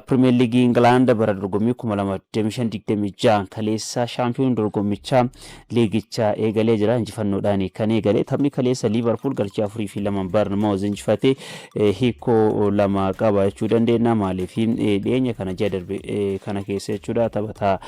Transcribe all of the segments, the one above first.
Pirimeer Liigii Ingilaand bara dorgommii 2025-26 kaleessa shaampiyoon dorgommichaa liigicha eegalee jira. Injifannoodhaan kan eegale taphni kaleessa Liivarpuul galchii 4 fi 2 Barnmaawuz injifate hiikoo lama qaba jechuu dandeenya. Maaliif, dhiyeenya kana ji'a darbe kana keessa jechuudha, taphataa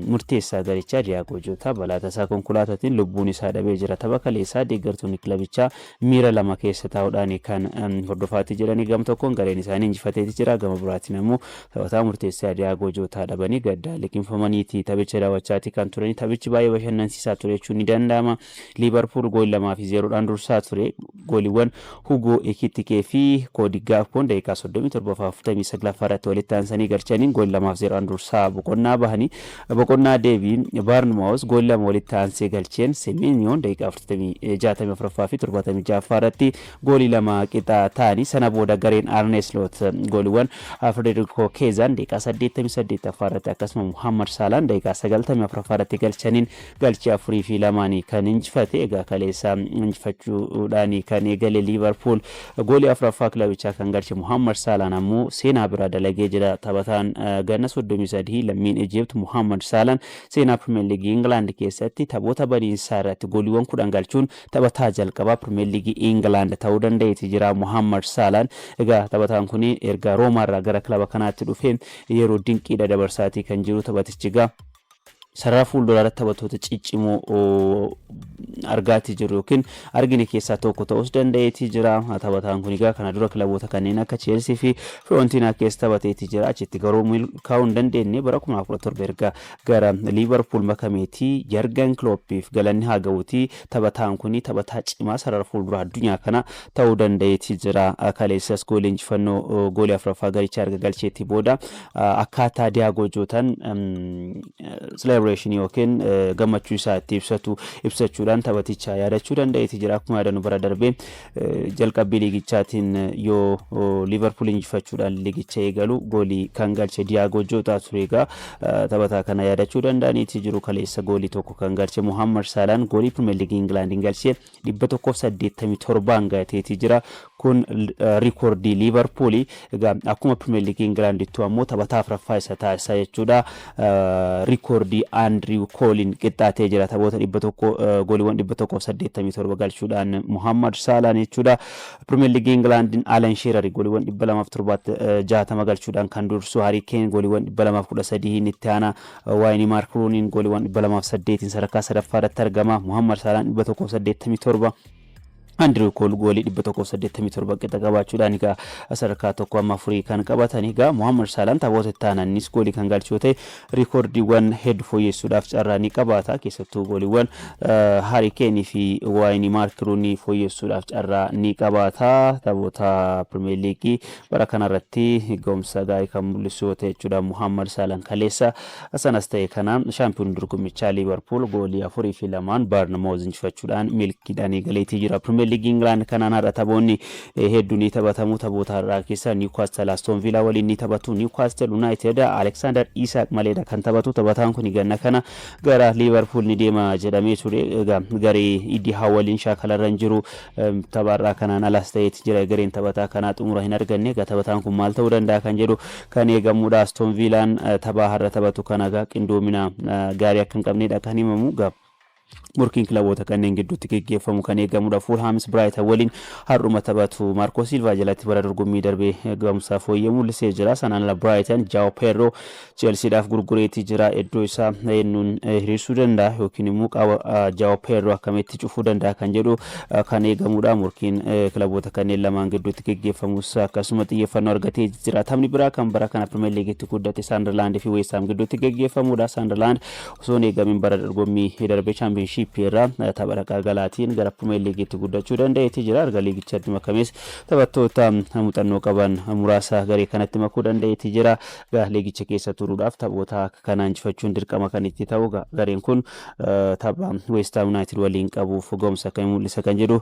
murteessaa garichaa Diyaagoo Jootaa balaa tasaa konkolaataatiin lubbuun isaa dhabee jira. Tapha kaleessaa deeggartoonni kilabichaa miira lama keessa taa'uudhaan kan hordofaatii jiranii, gama tokkoon gareen isaanii injifateeti jira, gama biraatiin ammoo taphataa murteessaa Diyaagoo Jootaa dhabanii gaddaa liqimfamaniiti taphicha daawwachaati kan turanii. Taphichi baay'ee bashannansiisaa ture jechuun ni danda'ama. Liivarpuul goolii 2 fi 0dhaan dursaa ture. Gooliiwwan Hugoo Ekitikee fi Koodi Gaakpoon daqiiqaa 37 49ffaa irratti walitti aansanii galchaniin goolii 2 fi 0dhaan dursaa boqonnaa bahanii, boqonnaa deebiin Baarnmaawus goolii lama walitti aansee galcheen, Semenyoon daqiiqaa 64ffaa fi 76ffaa irratti goolii lama qixa ta'anii, sana booda gareen Arne Slot gooliiwwan Federico Keezaan daqiiqaa 88ffaa irratti akkasuma Muhammad Saalaan daqiiqaa 94ffaa irratti galchaniin galchii 4 fi 2n kan injifate. Egaa kaleessa injifachuudhaan kan eegale Liivarpuul, goolii afuraffaa kilabichaa kan galche Muhammad Saalaan ammoo seenaa biraa dalagee jira. Taphataan ganna 33 lammiin Ijipt Muhammad Saalaan seenaa Pirimeer Liigii Ingilaand keessatti taphoota baniinsaa irratti gooliiwwan 10 galchuun taphataa jalqabaa Pirimeer Liigii Ingilaand ta'uu danda'eeti jira Muhammad Saalaan. Egaa taphataan kun erga Roomaarraa gara kilaba kanaatti dhufee yeroo dinqiidha dabarsaatii kan jiru. Taphatichi egaa sarara fuulduraa irratti taphattoota ciccimoo argaatii jiru yookiin argine keessaa tokko ta'us danda'eetii jira. Taphataan kun egaa kana dura kilaboota kanneen akka Cheelsii fi Fiorentinaa keessa taphateetii jira. Achitti garuu milkaa'uu hin dandeenye. Bara 2017 erga gara Liivarpuul makameetii, Jargan Klooppiif galanni haa ga'uutii, taphataan kun taphataa cimaa sarara fuulduraa addunyaa kana ta'uu danda'eetii jira. Kaleessas goolii injifannoo goolii afuraffaa garichaa erga galcheetii booda akkaataa Diyaagoo Jootaan celebration yookiin gammachuu isaa itti ibsatu ibsachuudhaan taphaticha yaadachuu danda'eeti jira. Akkuma yaadannu, bara darbee jalqabbii liigichaatiin yoo Liivarpuul injifachuudhaan liigicha eegalu goolii kan galche Diyaagoo Jootaa ture. Egaa taphataa kana yaadachuu danda'aniiti jiru. Kaleessa goolii tokko kan galche Muhammad Saalaan goolii Pirimeer Liigii Ingilaandiin galche 187n gateetii jira. Kun riikoordii Liivarpuuli. Egaa akkuma Pirimeer Liigii Ingilaandittuu ammoo taphataa afuraffaa isa taasisaa jechuudha. Riikoordii Andriw Kooliin qixxaatee jira. Taphoota 100, gooliiwwan 187 galchuudhaan Muhammad Saalaan jechuudha. Pirimeer Liigii Ingilaandiin Alan Sheerar gooliiwwan 260 galchuudhaan kan dursu, Harii Keen gooliiwwan 213 itti aana. Waayini Maark Ruuniin gooliiwwan 208 sadarkaa sadaffaa irratti argama. Muhammad Saalaan 187, Andiriw Kool goolii 187 qixa qabaachuudhaan egaa sadarkaa tokko amma afurii kan qabatan. Egaa Muhammad Saalaan taphoota itti aanannis goolii kan galchu yoo ta'e, riikoordiiwwan hedduu fooyyessuudhaaf carraa ni qabaata. Keessattuu gooliiwwan Harii Keenii fi Waayini Maark Ruunii fooyyessuudhaaf carraa ni qabaata. Taphoota Pirimeer Liigii bara kanarratti ga'umsa gaarii kan mul'isu yoo ta'e jechuudha Muhammad Saalaan kaleessa. Sanas ta'e kana, shaampiyoon dorgommichaa Liivarpuul goolii 4 fi 2n Baarnamaawuz injifachuudhaan milkiidhaan eegaleetii jira. Pirimeer Liigii Ingilaand kanaan har'a taphoonni hedduu ni taphatamu. Taphoota har'aa keessaa Niwukaastil Aston Villaa waliin ni taphatu. Niwukaastil Yuunaayitid Aleksaandar Isaak maleedha kan taphatu. Taphataan kun ganna kana gara Liivarpuul ni deema jedhamee ture. Egaa garee Iddi Haa waliin shaakalarra hin jiru. Tapha kanaan alas ta'eeti jira. Gareen taphataa kanaa xumura hin arganne. Egaa taphataan kun maal ta'uu danda'a kan jedhu kan eegamudha. Aston Villaan tapha har'a taphatu kana egaa qindoomina gaarii akka hin qabnedha kan himamu. Egaa murkiin kilaboota kanneen gidduutti geggeeffamu kan eegamudha. Fuulhaamis Biraayiten waliin har'uma taphatu. Maarkoo Silvaa jalatti bara dorgommii darbee ga'umsa fooyyee mul'isee jira. Sanaan ala Biraayiten Jaawo Peerroo Cheelsiidhaaf gurgureetii jira. Iddoo isaa eenyuun hiriirsuu danda'a yookiin immoo qaama Jaawo Peerroo akkamitti cufuu danda'a kan jedhu kan eegamudha. Murkiin kilaboota kanneen lamaan gidduutti geggeeffamus akkasuma xiyyeeffannoo argatee jira. Taphni biraa kan bara kana Pirimeer Liigiitti guddate Saandarlaand fi Weestaam gidduutti geggeeffamudha. Saandarlaand osoo hin eegamin bara dorgommii darbee Chaampiyoonshiippii irraa tapha dhaqaa galaatiin gara Pirimeer Liigiitti guddachuu danda'eeti jira. Erga liigichatti makamees taphattoota muuxannoo qaban muraasa garee kanatti makuu danda'eeti jira. Liigicha keessa turuudhaaf taphoota akka kanaa injifachuun dirqama kan itti ta'u, gareen kun tapha West Ham United waliin qabuuf ga'umsa akkamii mul'isa kan jedhu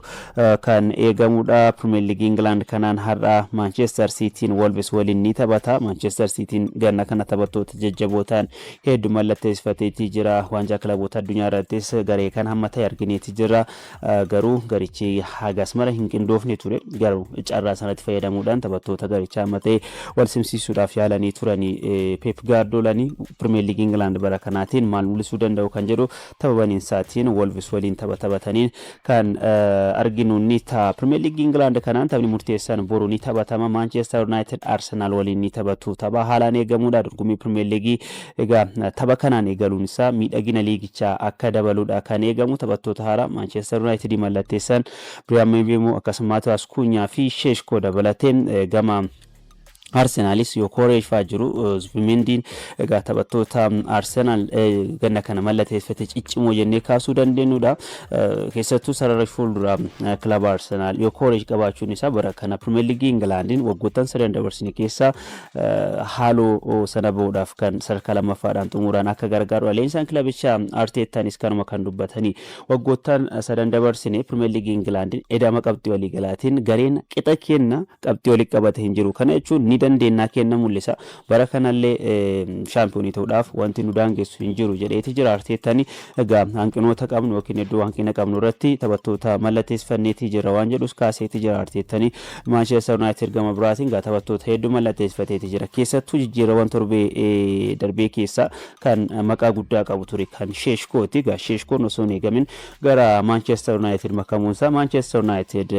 kan eegamudha. Pirimeer Liigii Ingilaand kanaan har'a Manchester Cityin Wolves waliin ni taphata. Manchester Cityin ganna kana taphattoota jajjabootaan hedduu mallatteessifateetii jira. Waancaa kilaboota addunyaa irrattis Garee kan hamma ta'e argineeti jira. Garuu garichi hagas mara hin qindoofne ture. Garuu carraa sanatti fayyadamuudhaan taphattoota garichaa hamma ta'e wal simsiisuudhaaf yaalanii turanii. Pep Gaardiyoolanii Pirimeer Liigii Ingilaand bara kanaatiin maal mul'isuu danda'u kan jedhu tapha baniinsaatiin Wolves waliin tapha taphataniin kan arginu ni ta'a. Pirimeer Liigii Ingilaand kanaan taphni murteessaan boru ni taphatama. Manchester United Arsenal waliin ni taphatu. Tapha haalaan eegamuudha. Dorgommii Pirimeer Liigii egaa tapha kanaan eegaluun isaa miidhagina liigichaa akka dabaluudha kan eegamu. Taphattoota haaraa Manchester United mallatteessan Bryan Mbeumo, akkasuma Matheus Cunha fi Sesko dabalatee, gama Arsenaalis Gyökeres fa'aa jiru. Zubimendiin egaa taphattoota Arsenaal ganna kana mallatteeffate ciccimoo jennee kaasuu dandeenyudha. Keessattuu sarara fuuldura kilaba Arsenaal Gyökeres qabaachuun isaa bara kana Pirimeer Liigii Ingilaandiin waggoottan sadan dabarsine keessaa haaloo sana bahuudhaaf kan sadarkaa lammaffaadhaan xumuraan akka gargaarudha. Leenjisaan kilabichaa Arteettaanis kanuma kan dubbatanii, waggoottan sadan dabarsine Pirimeer Liigii Ingilaandiin edama qabxii waliigalaatiin gareen qixa kenna qabxii walii qabate hin jiru. Kana jechuun ni dandeennaa kenna mul'isa. Bara kanallee shaampiyoonii ta'uudhaaf wanti nu daangessu hin jiru jedheeti jira Arteettani. Egaa hanqinoota qabnu yookiin iddoo hanqina qabnu irratti taphattoota mallatteesfanneetii jira waan jedhus kaaseeti jira Arteettani. Manchester United gama biraatiin egaa taphattoota hedduu mallatteesfateeti jira. Keessattuu jijjiirrawwan torbee darbee keessaa kan maqaa guddaa qabu ture kan Sheeshkooti. Egaa Sheeshkoon osoo hin eegamin gara Manchester United makamuunsaa Manchester United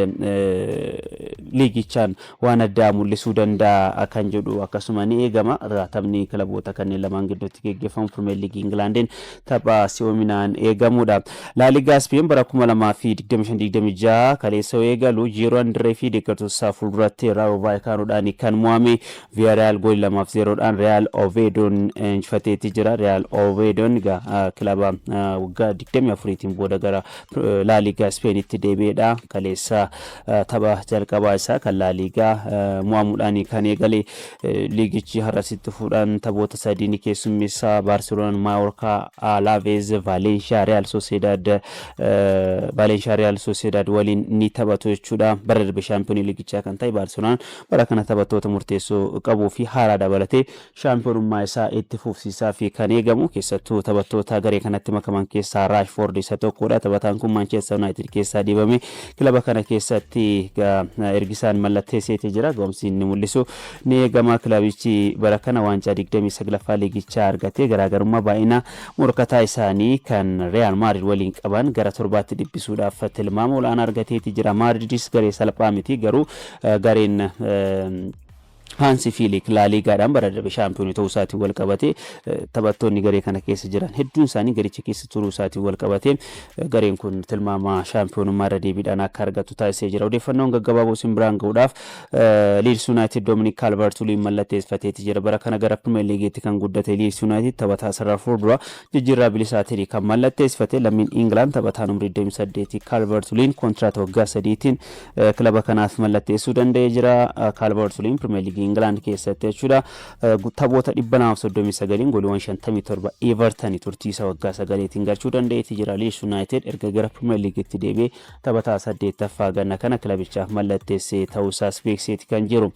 liigichaan waan addaa mul'isuu danda'a kan jedhu akkasuma ni eegama. Taphni kilaboota kanneen lamaan gidduutti geggeeffamu Pirimeer Liigii Ingilaandiin tapha si'oominaan eegamudha. Laaligaa Speen bara 2025-26 kaleessa yoo eegalu, Jiiroon dirree fi deeggartoota isaa fuulduratti Raayoo Vaayikaanoodhaan kan mo'ame. Villarreal goolii 2-0dhaan Real Oveedoon injifateetii jira. Real Oveedoon egaa kilaba waggaa 24tiin booda gara Laaligaa Speenitti deebi'edha. Kaleessa tapha jalqabaa isaa kan Laaligaa mo'amuudhaan kan eegale. Liigichi har'asitti fuudhaan taphoota sadii ni keessummeessa. Baarseloonaan Maayorkaa, Alaves, Valeenshiyaa Real Sociedad Valeenshiyaa Real Sociedad waliin ni taphatu jechuudha. Bara darbe shaampiyoonii liigichaa kan ta'e Baarseloonaan bara kana taphattoota murteessoo qabuu fi haaraa dabalatee shaampiyoonummaa isaa itti fufsiisaa fi kan eegamu. Keessattuu taphattoota garee kanatti makaman keessaa Raashfoord isa tokkodha. Taphataan kun Manchester United keessaa dhiibame kilaba kana keessatti ergisaan mallatteesseetii jira. Ga'umsi inni mul'isu ni eegama. Kilabichi bara kana waancaa 29ffaa liigichaa argatee garaagarummaa baay'ina morkataa isaanii kan Real Madrid waliin qaban gara torbaatti dhiphisuudhaaf tilmaama olaanaa argateeti jira. Maadridis garee salphaa miti, garuu gareen Haansi Fiilik Laaliigaadhaan bara darbe shaampiyoonii ta'uu isaatiin wal qabate, taphattoonni garee kana keessa jiran hedduun isaanii garicha keessa turuu isaatiin wal qabate, gareen kun tilmaama shaampiyoonummaa irra deebiidhaan akka argatu taasisee jira. Odeeffannoon gaggabaaboo isin biraan gahuudhaaf, Leeds United Dominic Calvert-Lewin mallatteeffateeti jira. Bara kana gara Premier Leagueetti kan guddate Leeds United taphataa sarara fuuldura jijjiirraa bilisaatiin kan mallatteessifate lammiin England taphataan umrii 28 Calvert-Lewin kontiraata waggaa 3tiin kilaba kanaaf mallatteessuu danda'ee jira. Calvert-Lewin Premier League England keessatti jechuudha. Taphoota 239 gooliiwwan 57 Everton turtii isa waggaa 9tiin galchuu danda'eeti jira. Leeds United erga gara Premier Leaguetti deebi'ee taphataa saddeettaffaa ganna kana kilabichaaf mallatteessee ta'uusaas beeksiseeti kan jiru.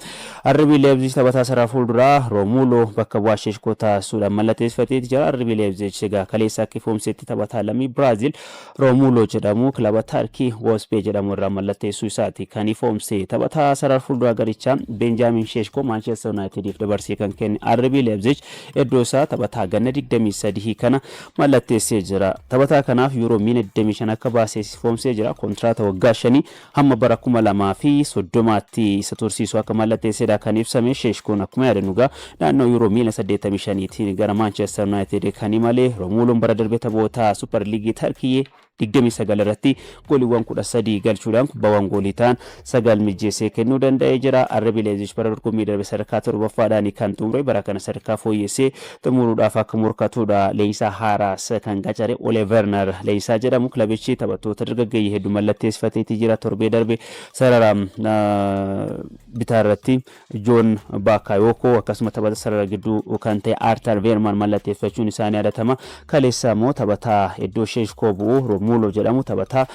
RB Leipzig taphataa sarara fuulduraa Romulo bakka bu'aa Sheeshkoo taasisuudhaan mallatteeffateeti jira. RB Leipzig egaa kaleessa akka ifoomsetti taphataa lammii Biraazil Romulo jedhamu kilaba Tarkii Wospee jedhamu irraa mallatteessuu isaati kan ifoomse. Taphataa sarara fuulduraa garichaa Benjaamin Sheeshkoo Manchester Unitediif dabarsee kan kenne RB Leipzig iddoo isaa taphataa ganna 23 kana mallatteessee jira. Taphataa kanaaf yuuroo miiliyoona 25 akka baasee ifoomsee jira. Kontiraata waggaa 5 hamma bara 2030tti isa tursiisu akka mallatteessedha kan ibsame. Sheeshkoon akkuma yaadannu egaa naannoo yuuroo miiliyoona 85tiin gara Manchester United kan imale. Romuloon bara darbe taphoota Super Liigii Tarkiyyee 29 irratti gooliiwwan 13 galchuudhaan kubbaawwan goolii ta'an sagal mijjeessee kennuu danda'ee jira. RB Leipzig bara dorgommii darbe sadarkaa torbaffaadhaan kan xumure bara kana sadarkaa fooyyessee xumuruudhaaf akka morkatudha. Leenjisaa haaraas kan qacare Ole Werner leenjisaa jedhamu, kilabichi taphattoota dargaggeeyyii hedduu mallatteessifateetii jira. Torbee darbe sarara bitaa irratti Joon Baakayookoo, akkasuma taphata sarara gidduu kan ta'e Arthur Veerman mallatteeffachuun isaanii yaadatama. Kaleessa immoo taphataa iddoo Sheeshkoo bu'u Romulo Muuloo jedhamu taphataa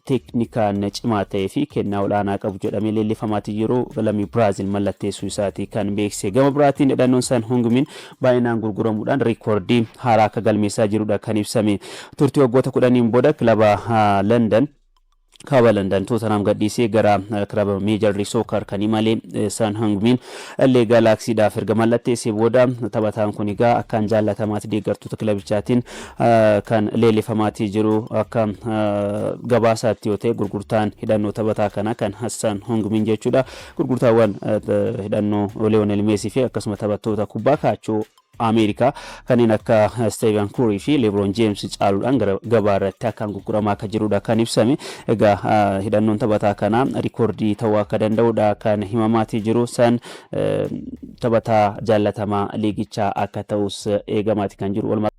teeknikaan cimaa ta'ee fi kennaa olaanaa qabu jedhamee leellifamaatii jiru lammii Biraazil mallatteessuu isaati kan beeksise. Gama biraatiin hidhannoon San Hungmin baay'inaan gurguramuudhaan riikoordii haaraa akka galmeessaa jirudha kan ibsame. Turtii waggoota 10n booda kilaba London kaaba London Tottenham gadhiisee gara kilaba Major League Soccer kan imale Son Heung-min LA Galaxyidhaaf erga mallatteessee booda, taphataan kun egaa akkaan jaallatamaati, deeggartoota kilabichaatiin kan leellifamaatii jiru. Akka gabaasaatti yoo ta'e, gurgurtaan hidhannoo taphataa kanaa kan Son Heung-min jechuudha, gurgurtaawwan hidhannoo Lionel Messi fi akkasuma taphattoota kubbaa kaachoo Ameerikaa kanneen akka Stephen Curry fi LeBron James caaluudhaan gara gabaa irratti akkaan gurguramaa akka jirudha kan ibsame. Egaa hidhannoon taphataa kanaa rikoordii ta'uu akka danda'udha kan himamaatii jiru. San taphataa jaallatamaa liigichaa akka ta'us eegamaati kan jiru. Walumaa